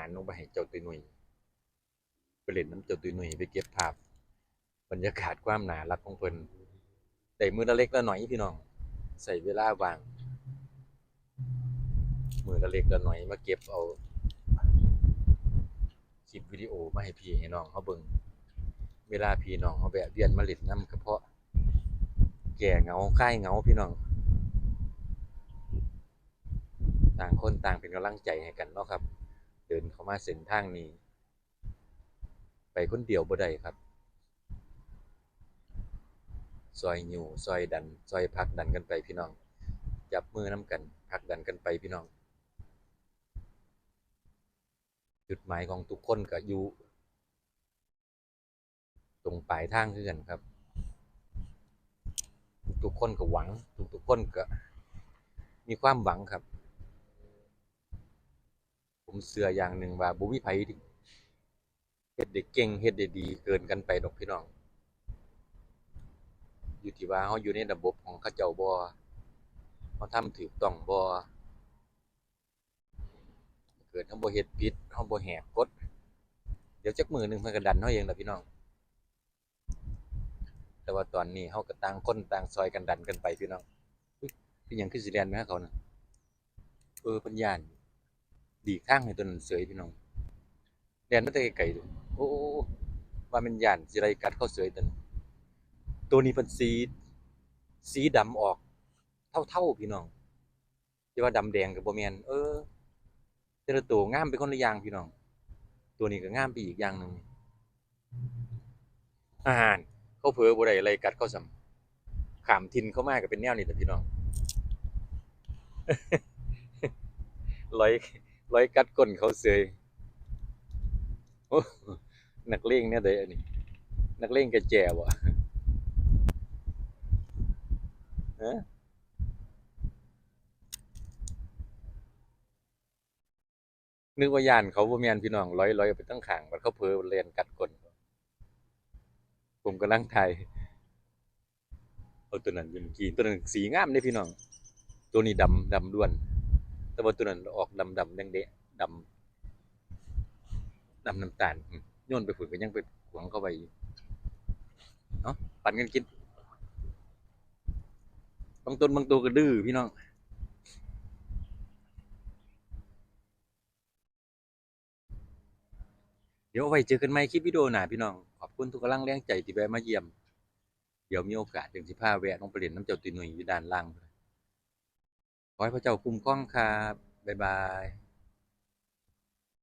ນລົງໄປໃຫ້ເຈົ້າຕຸ້ຍນຸ້ຍ ໄປຫຼິ້ນນຳເຈົ້າຕຸ້ຍນຸ້ຍ ໄປເກັບພາບບັນຍາກາດຄວາມໜ້າຮັກຂອງເພິ່ນ ໄດ້ມື້ລະເລັກລະໜ້ອຍພີ່ນ້ອງ ໃຊ້ເວລາວ່າງມື້ລະເລັກລະໜ້ອຍ ມາເກັບເອົາຄລິບວິດີໂອມາໃຫ້ພີ່ໃຫ້ນ້ອງເຮົາເບິ່ງ ເວລາພີ່ນ້ອງເຮົາແວະວຽນມາຫຼິ້ນນຳ ກະເພາະແກ້ເຫງົາຄາຍເຫງົາພີ່ນ້ອງ. ຕ່າງຄົນຕ່າງເປັນກຳລັງໃຈໃຫ້ກັນເນາະຄັບ ເດີນເຂົ້າມາເສັ້ນທາງນີ້ ໄປຄົນດຽວບໍ່ໄດ້ຄັບ ຊ່ອຍຍູ້ຊ່ອຍດັນ ຊ່ອຍຜັກດັນກັນໄປພີ່ນ້ອງ ຈັບມືນຳກັນຜັກດັນກັນໄປພີ່ນ້ອງ. ຈຸດໝາຍຂອງທຸກຄົນກະຢູ່ ຕົງປາຍທາງຄືກັນຄັບ ທຸກໆຄົນກະຫວັງ ທຸກໆຄົນກະມີຄວາມຫວັງຄັບ. ຜົມເຊື່ອຢ່າງໜຶ່ງວ່າບໍ່ມີໃຜເຮັດໄດ້ເກັ່ງ ເຮັດໄດ້ດີເກີນກັນໄປດອກພີ່ນ້ອງ ຢູ່ທີ່ວ່າເຮົາຢູ່ໃນລະບົບຂອງເຂົາເຈົ້າບໍ່ ເຮົາທຳຖືກຕ້ອງບໍ່. ເກີດເຮົາບໍ່ເຮັດຜິດ ເຮົາບໍ່ແຫກກົດ ດຽວຈັກມື້ໜຶ່ງເພິ່ນກະດັນເຮົາເອງລະພີ່ນ້ອງ. ແຕ່ວ່າຕອນນີ້ເຮົາກະຕ່າງຄົນຕ່າງຊ່ອຍກັນດັນກັນໄປພີ່ນ້ອງ. ອຸ້ຍ ເປັນຫຍັງຄືຊິແລ່ນໄປຫາເຂົານະ ເອີ ເພິ່ນຢ້ານ ຫຼີກທາງໃຫ້ໂຕນັ້ນເສີຍພີ່ນ້ອງ ແລ່ນມາແຕ່ໄກໆ ໂອ້ ວ່າແມ່ນຢ້ານຊິໄລ່ກັດເຂົາເສີຍໂຕນັ້ນ. ໂຕນີ້ເພິ່ນສີ ສີດຳອອກເທົາໆ ພີ່ນ້ອງ ຊິວ່າດຳແດງກະບໍ່ແມ່ນ ເອີ ແຕ່ລະໂຕງາມໄປຄົນລະຢ່າງພີ່ນ້ອງ. ໂຕນີ້ກະງາມໄປອີກຢ່າງໜຶ່ງ ອາ ເຂົາເຜີບໍ່ໄດ້ໄລ່ກັດເຂົາຊ້ຳ ຂ້າມຖິ່ນເຂົາມາກະເປັນແນວນີ້ແຫຼະພີ່ນ້ອງ ລອຍ ລອຍກັດກົ້ນເຂົາເສີຍ. ໂອ້ ນັກເລງແນວໃດອັນນີ້ ນັກເລງກະແຈບໍ່ ຮະ? ນຶກວ່າຢ້ານເຂົາ ບໍ່ແມ່ນພີ່ນ້ອງ ລອຍໆໄປທາງຂ້າງ ບັດເຂົາເຜີແລ່ນກັດກົ້ນ. ຜົມກຳລັງຖ່າຍເອົາໂຕນັ້ນຢູ່ເມື່ອກີ້ ໂຕນັ້ນສີງາມເດ້ພີ່ນ້ອງ ໂຕນີ້ດຳ ດຳລ້ວນ ແຕ່ວ່າໂຕນັ້ນອອກດຳໆແດງໆ ດຳ ດຳນ້ຳຕານ ໂຍນໄປພຸ້ນກະຍັງໄປຂວາງເຂົາໄວ້ຢູ່. ເອົາ ປັນກັນກິນ ບາງຕົນບາງໂຕກະດື້ພີ່ນ້ອງ. ດຽວເອົາໄວ້ເຈີກັນໃໝ່ຄລິບວິດີໂອໜ້າພີ່ນ້ອງ ຂອບຄຸນທຸກກຳລັງແຮງໃຈທີ່ແວະມາຢ້ຽມ ດຽວມີໂອກາດຈຶ່ງຊິພາແວະລົງໄປຫຼິ້ນນຳເຈົ້າຕຸ້ຍນຸ້ຍຢູ່ດ້ານລ່າງ ຂໍໃຫ້ພະເຈົ້າຄຸ້ມຄອງຄັບ ບາຍບາຍ.